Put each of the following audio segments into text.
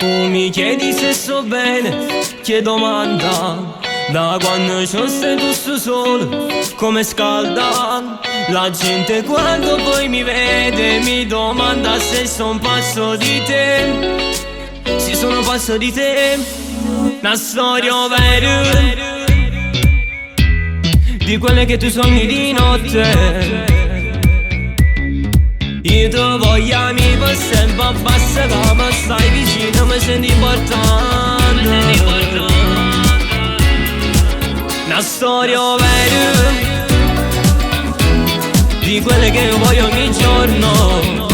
Tu mi chiedi se sto bene, che domanda. Da quando c'ho sento sto sole come scalda. La gente quando poi mi vede mi domanda se son pazzo di te. Se sono pazzo di te. Una storia vera di quelle che tu sogni di notte. Io ti voglio amico sempre, basta che mi stai vicino, mi senti importante. Una storia vera di quelle che io voglio ogni giorno.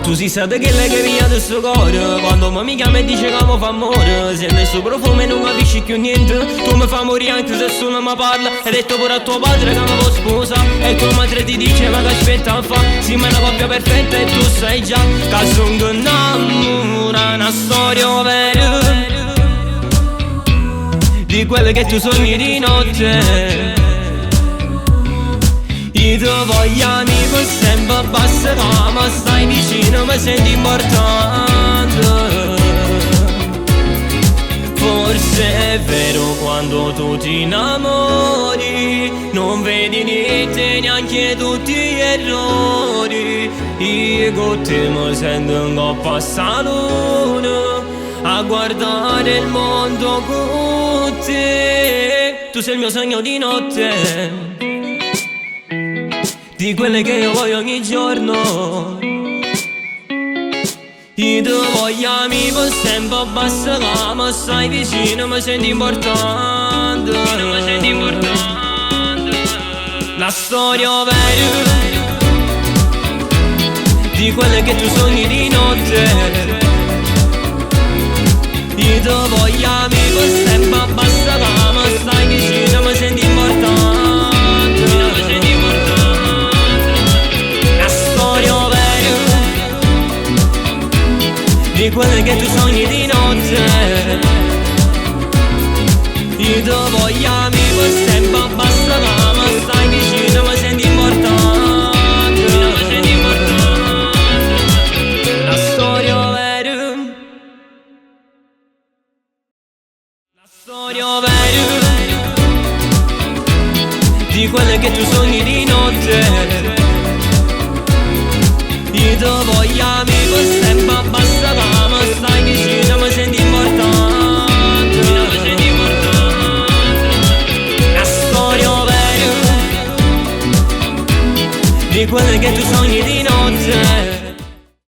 Tu sei stata quella che mi ha sto cuore. Quando mi chiama e dice che mi fa amore, sente il suo profumo e non capisci più niente. Tu mi fa morire anche se solo mi parla. Hai detto pure a tuo padre che mi vuoi sposa e tua madre ti dice ma che aspetta a fa. Siamo una coppia perfetta e tu sai già che sono innamorata. Una storia vera di quelle che tu sogni di notte. Io ti voglio amico sempre, basta che mi stai vicino, mi senti importante. Forse è vero quando tu ti innamori, non vedi niente, neanche tutti gli errori. Io con te mi sento un po' a luna, a guardare il mondo con te. Tu sei il mio sogno di notte, di quelle che io voglio ogni giorno. Io ti voglio amico sempre, basta che mi stai vicino, mi senti importante. Una storia vera di quelle che tu sogni di notte. Io ti voglio amico sempre, basta che mi stai vicino, mi senti importante. Una storia vera di quelle che tu sogni di notte. Io ti voglio amico sempre, basta che mi stai vicino, mi senti importante. Una storia vera, una storia vera di quelle che tu sogni di notte. Io ti voglio amico sempre, basta che mi stai vicino, mi senti importante. Una storia vera di quelle che tu sogni di notte.